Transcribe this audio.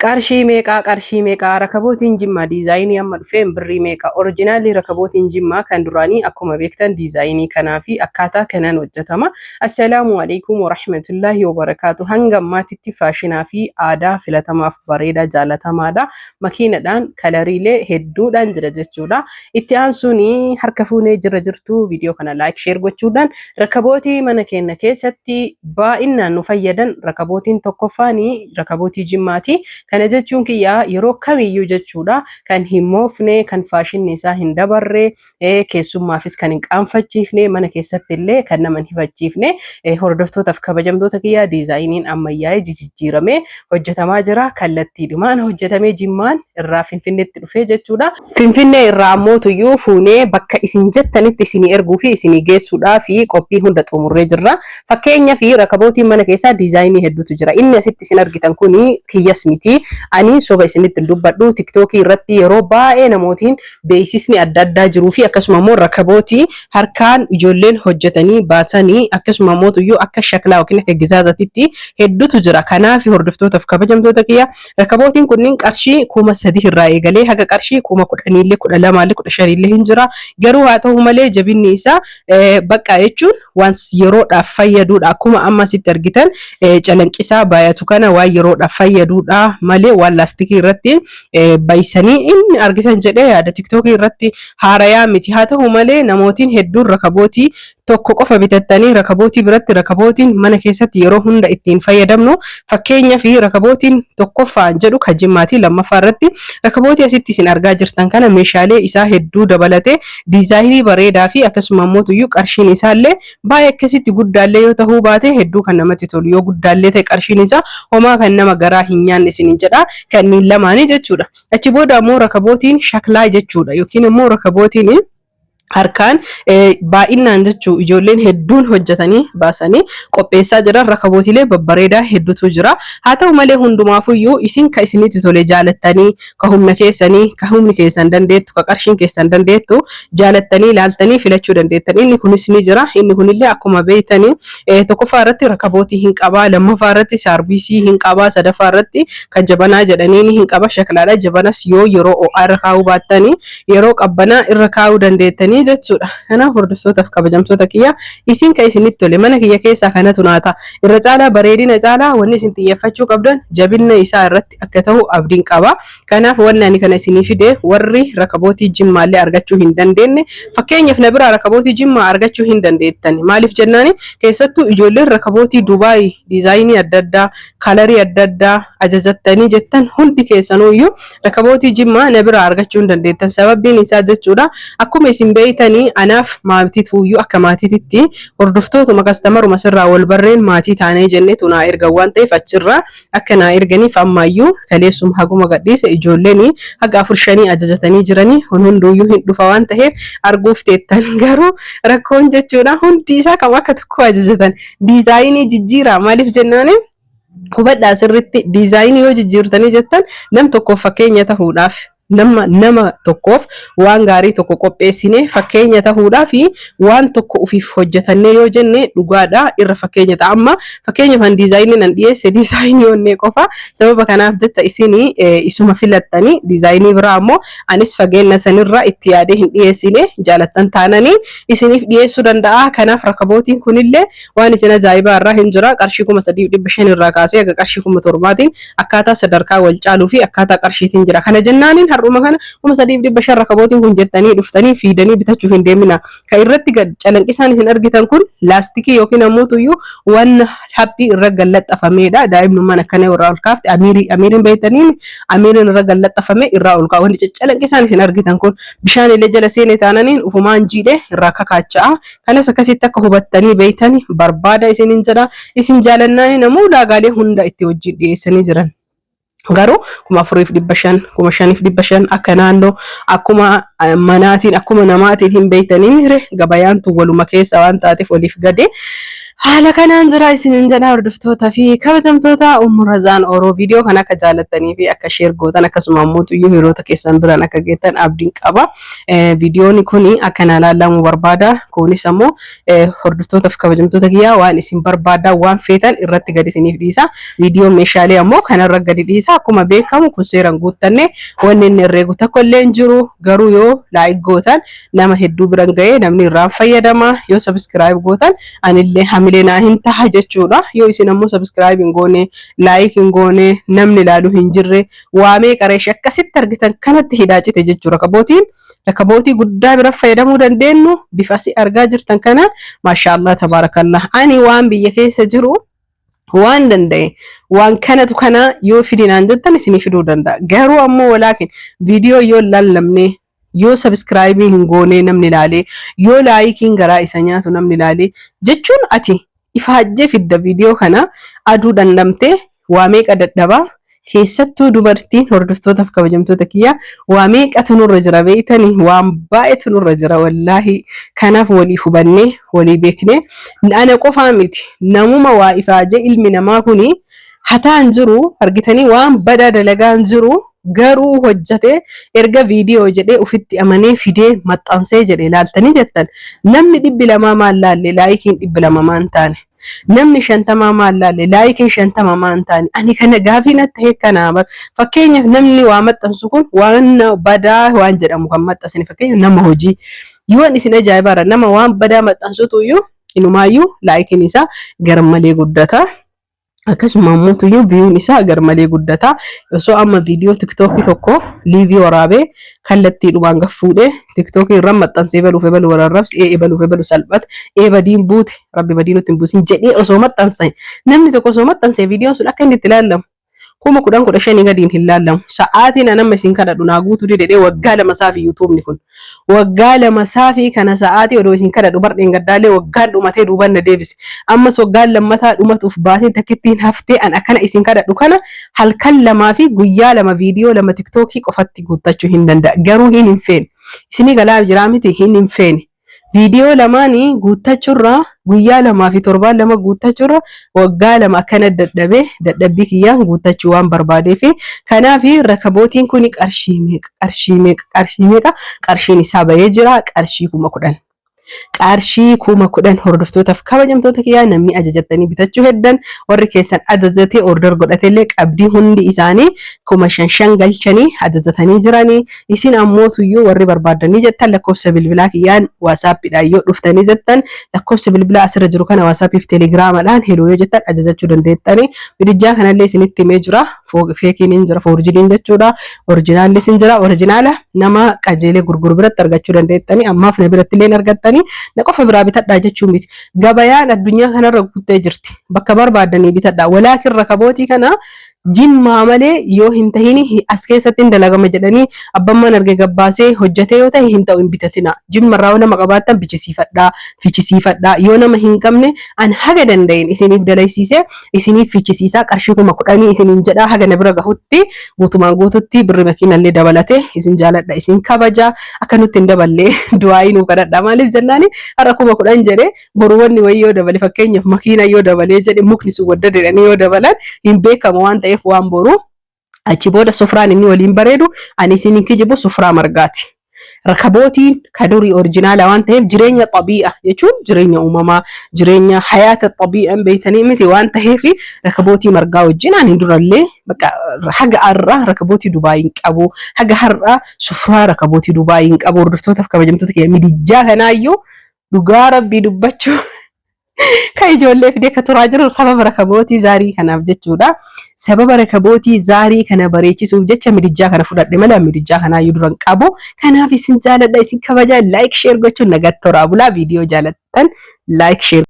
Qarshii meeqaa qarshii meeqaa rakabootiin Jimmaa diizaayinii amma dhufeen birrii meeqa? Orijinaalli rakabootiin Jimmaa kan duraanii akkuma beektan diizaayinii kanaa fi akkaataa kanaan hojjetama. Assalaamu alaikum warahmatullaahi wabarakaatu. Hanga ammaatitti faashinaa fi aadaa filatamaaf bareedaa jaalatamaadha. Makiinadhaan kalariilee hedduudhaan jira jechuudha. Itti aansuun harka fuunee jira jirtu viidiyoo kana like share gochuudhaan rakabootii mana keenya keessatti baay'inaan nu fayyadan rakabootiin tokkoffaan rakabootii Jimmaati. Kana jechuun kiyyaa yeroo kamiyyuu jechuudha kan hin moofne, kan faashinni isaa hin dabarre, keessummaafis kan hin qaanfachiifne, mana keessatti illee kan nama hin hifachiifne hordoftootaaf kabajamtoota kiyyaa diizaayiniin ammayyaa'ee jijjiiramee hojjetamaa jira. Kallattiidhumaan hojjetamee Jimmaan irraa Finfinneetti dhufee jechuudha. Finfinnee irraa ammoo tuyyuu fuunee bakka isin jettanitti isinii erguu fi isinii geessuudhaa fi qophii hunda xumurree jirra. Fakkeenyaaf rakabootiin mana keessaa diizaayinii hedduutu jira. Inni asitti isin argitan kun kiyyas miti. Ani soba isinitti hin dubbadhu. Tiktookii irratti yeroo baay'ee namootiin beeksisni adda addaa jiruu fi akkasuma immoo rakabootii harkaan ijoolleen hojjetanii baasanii akkasuma immoo tuyyuu akka shaklaa yookiin akka gizaazatitti hedduutu jira. Kanaaf hordoftootaaf kabajamtoota kiyya Rakabootiin kunniin qarshii 3000 irraa eegalee haga qarshii 10,000illee 12llee 15illee hin jira. Garuu haa ta'u malee jabinni isaa bakka jechuun waan yeroodhaaf fayyaduudha. Akkuma amma asitti argitan calanqisaa baay'atu kana waan yeroodhaaf fayyaduudha malee waan laastikii irratti baysanii inni argitan jedhee yaada tiktookii irratti haarayaa miti. Haa ta'u malee namootiin hedduun rakabootii tokko qofa bitattanii rakabootii biratti rakabootiin mana keessatti yeroo hunda ittiin fayyadamnu fakkeenyaaf rakabootiin tokkoffaan jedhu kan Jimmaatii lammaffaa irratti rakabootii asitti isin argaa jirtan kana meeshaalee isaa hedduu dabalatee diizaayinii bareedaa fi akkasuma immoo tuyyuu qarshiin isaallee baay'ee akkasitti guddaallee yoo ta'uu baate hedduu kan namatti tolu yoo guddaallee ta'e qarshiin isaa homaa kan nama garaa hin nyaanne isiniin jedha kanneen lamaanii jechuudha. Achi booda immoo rakabootiin shaklaa jechuudha yookiin immoo rakabootiin harkaan baay'inaan jechuu ijoolleen hedduun hojjetanii baasanii qopheessaa jiran rakabootiilee babbareedaa hedduutu jira. Haa ta'u malee hundumaafuyyuu isin ka isinitti tole jaalattanii ka humna keessanii ka humni keessan dandeettu ka qarshiin keessan dandeettu jaalattanii ilaaltanii filachuu dandeettan. Inni kunis ni jira. Inni kunillee akkuma beektanii tokkoffaa irratti rakabootii hin qabaa lammaffaa irratti saarbiisii hin qabaa sadaffaa irratti kan jabanaa jedhanii ni hin qaba shaklaadha jabanas yoo yeroo ho'aa irra kaa'uu baattanii yeroo qabbanaa irra kaa'uu dandeettanii jechuudha. Kanaaf hordoftootaaf kabajamtoota kiyya isin kan isinitti tole mana kiyya keessaa kanatu naa ta'a. Irra caalaa bareedina caalaa wanni isin xiyyeeffachuu qabdan jabinna isaa irratti akka ta'u abdiin qaba. Kanaaf wanni ani kana isinii fide warri rakabootii jimmaallee argachuu hin dandeenye fakkeenyaaf na biraa rakabootii jimmaa argachuu hin dandeettan. Maaliif jennaani keessattuu ijoolleen rakabootii Dubaay diizaayinii adda addaa kalarii adda addaa ajajattanii jettan hundi keessanuuyyuu Rakabootii Jimmaa na biraa argachuu hin dandeettan. Sababbiin isaa jechuudha akkuma isin beeytanii anaaf maatituuyyuu akka maatiititti hordoftootuma kastamaruma sirraa wal barreen maatii taanee jenneetu naa ergan waan ta'eef achirraa akka naa erganiif ammaayyuu kaleessuma haguma gadhiise ijoolleen haga afur shanii ajajatanii jiranii kun hunduuyyuu hin dhufa waan ta'eef arguuf teettan garuu rakkoon jechuudha hundi isaa kam akka tokko ajajatan diizaayinii jijjiiraa maaliif jennaani hubadhaa sirritti diizaayinii yoo jijjiirtanii jettan nam tokkoof fakkeenya tahuudhaaf nama nama tokkoof waan gaarii tokko qopheessinee fakkeenya tahuudhaaf waan tokko ofiif hojjetannee yoo jenne dhugaadha irra fakkeenya ta'a. Amma fakkeenyaaf an diizaayinii nan dhiyeesse diizaayinii onnee qofa sababa kanaaf jecha isin isuma filattanii diizaayinii biraa ammoo anis fageenya sanirra itti yaadee hin dhiyeessine jaalattan taananii isiniif dhiyeessuu danda'a. Kanaaf rakabootiin kunillee Waan isin ajaa'ibaa irraa hin jira. Qarshii 3,500 irraa kaasee haga qarshii 7,000tiin akkaataa sadarkaa wal caaluu fi akkaataa qarshiitiin jira. Kana jennaaniin har'uma kana 3,500 rakabootiin kun jettanii dhuftanii fiidanii bitachuuf hin deemina. Kan irratti gad calanqisaan isin argitan kun laastikii yookiin ammoo tuyyuu waan haphii irra gallaxxafameedha. Daa'imnummaan akkana irraa ol kaafte amiirii amiiriin beektanii amiiriin irra gallaxxafame irraa ol ka'a. Wanni caccalanqisaan isin argitan kun bishaan illee jala seene taananiin ufumaan jiidhe irraa kakaacha'a. Kanas akkasitti akka hubattanii beeytani barbaada isiniin jedha. Isin jaalannaani namuu ulaagaalee hunda itti wajjin dhiyeessanii jiran. Garuu 4,500, 5,500 akka naannoo akkuma manaatiin akkuma namaatiin hin beeytanii mire gabayaan tun waluma keessa waan taateef oliif gadi. Haala kanaan jira isinin jedha hordoftoota fi kabajamtoota Ummu Razaan Oroo viidiyoo kana akka jaalattanii fi akka share gootan akkasuma ammoo tuyyuu hiriyoota keessan biraan akka geettan abdiin qaba. Viidiyoon kun akka naa laallamu barbaada. Kunis ammoo hordoftoota fi kabajamtoota kiyyaa waan isin barbaadan waan feetan irratti gadi isiniif dhiisa. Viidiyoon meeshaalee ammoo kanarra gadi dhiisa. Akkuma beekamu kun seeraan guuttanne wanni inni herreegu tokko illee hin jiru. Garuu yoo like gootan nama hedduu biran ga'ee namni irraan fayyadama. Yoo subscribe gootan anillee hamilee naa hin taha jechuudha. Yoo isin ammoo subscribe hin goone, like hin goone, namni ilaalu hin jirre waamee qareeshi akkasitti argitan kanatti hidhaa cite jechuudha. Rakabootiin rakabootii guddaa bira fayyadamuu dandeenyu bifa asii argaa jirtan kana maashaallah tabaarakallah. Ani waan biyya keessa jiru waan danda'e waan kanatu kana yoo fidinaan jettan isinii fiduu danda'a. Garuu ammoo walaakin viidiyoo yoo laallamne, yoo subscribe hin goone namni ilaalee, yoo likeiin garaa isa nyaatu namni ilaalee jechuun ati ifaajjee fidda viidiyoo kana aduu dhandhamtee waa meeqa dadhabaa. Keessattuu dubartiin, hordoftootaaf kabajamtoota kiyyaa, waa meeqatu nurra jira beeytanii? Waan baay'eetu nurra jira wallaahi. Kanaaf walii hubannee walii beeknee, ana qofaa miti, namuma waa ifaajee ilmi namaa kuni hataan jiru argitanii waan badaa dalagaan jiru garuu hojjatee erga viidiyoo jedhee ofitti amanee fidee maxxansee jedhee laaltanii jettan namni 200 maal laalle, likeiin 200 maan taane, namni 50 maal laalle, likeiin 50 maan taane? Ani kana gaafii natti ta'e kanaa bar. Fakkeenyaaf namni waa maxxansu kun waan badaa waan jedhamu kan maxxansani, fakkeenyaaf nama hojii yoon isin ajaa'ibaara, nama waan badaa maxxansutu iyyuu inumaayyuu likeiin isaa garmalee guddata. Akkasuma immoo tuyyuu viewun isaa garmalee guddata. Osoo amma viidiyoo TikTokii tokko live waraabee kallattiidhumaan gad fuudhee TikTokii irra maxxansee ebaluuf ebalu wararrabsi ee ebaluuf ebalu salphate ee badiin buute rabbi badii nutti hin buusin jedhee osoo maxxanse, namni tokko osoo maxxanse, viidiyoon sun akka inni itti ilaallamu 10,000 15,000 gadiin hin laallamu. Sa'aatiin an amma isin kadhadhu naa guutuu didee waggaa 2 saafii YouTubeni kun. Waggaa 2 saafii kana sa'aatii odoo isin kadhadhu bardheen gaddaallee waggaan dhumatee duuban na deebise. Ammas waggaan lammataa dhumatuuf baatiin takkittiin haftee an akkana isin kadhadhu kana halkan 2 fi guyyaa 2 viidiyoo 2 TikTokii qofatti guuttachuu hin danda'a. Garuu hin feene. Isinii galaa jiraa miti? Hin feene. Viidiyoo lamaanii guuttachuurraa, guyyaa 2 fi torbaan 2 guuttachuurra, waggaa 2 akkana dadhabee dadhabbii kiyyaan guuttachuu waan barbaadeef. Kanaaf rakabootiin kun qarshii meeqa? Qarshii meeqa? Qarshii meeqa? Qarshiin isaa bahee jira, qarshii 10,000. Qarshii 10,000. Hordoftootaaf kabajamtoota kiyyaa, namni ajajattanii bitachuu heddan, warri keessan ajajatee order godhatellee qabdii hundi isaanii 5000 shan galchanii ajajatanii jiranii. Isin ammoo tuyyuu warri barbaadanii jettan lakkoofsa bilbilaa kiyyaan WhatsAppiidhaan yoo dhuftanii jettan, lakkoofsa bilbilaa asirra jiru kana WhatsAppiif Telegramaadhaan hello yoo jettan ajajachuu dandeettanii. Midijjaa kanallee isinitti himee jira. Fakeiin hin jira, forgediin jechuudha. Originallis hin jira. Originala nama qajeelee gurguru biratti argachuu dandeettanii, ammaaf na biratti illee argattanii. Na qofa biraa bitadhaa jechuu miti. Gabayaan addunyaa kanarra guuttee jirti. Bakka barbaadanii bitadhaa. Walaakin rakabootii kana Jimmaa malee yoo hin tahin as keessatti hin dalagama jedhanii abbammaan arge gabbaasee hojjetee yoo ta'e hin ta'u, hin bitatina. Jimmarraa yoo nama qabaattan bichisiifadhaa, fichisiifadhaa. Yoo nama hin qabne an haga danda'een isiniif dalaysiisee isiniif fichisiisaa. Qarshii 10,000 isiniin jedhaa, haga na bira gahutti guutumaan guututti birri makiinallee dabalate. Isin jaaladha, isin kabaja. Akka nutti hin daballee du'aayii nuu kadhadha. Maaliif jennaani, har'a 10,000 jedhee boru wanni wayii yoo dabale, fakkeenyaaf makiina yoo dabalee jedhe, mukni sun wadda jedhanii yoo dabalan hin beekamu waan ta'eef waan boru achi booda sufraan inni waliin bareedu, ani isin hin kijibu, sufraa margaati. Rakabootiin ka durii originala waan ta'eef, jireenya xabii'a jechuun jireenya uumamaa, jireenya hayaata xabii'an beeytanii miti waan ta'eef, rakabootii margaa wajjin ani durallee bakka haga har'aa rakabootii Dubaayii hin qabu, haga har'aa sufraa rakabootii Dubaayii hin qabu. Hordoftootaaf kabajamtoota kiyya, midijjaa kanaayyuu dhugaa rabbii dubbachuu kan ijoollee fidee ka turaa jiru sababa rakabootii zaarii kanaaf jechuudha. Sababa rakabootii zaarii kana bareechisuuf jecha midijjaa kana fudhadhe malee midijjaa kanaayyuu duran qabu. Kanaaf isin jaaladha, isin kabajaa, like share gochuun nagatti toraa bulaa. Viidiyoo jaalattan like share.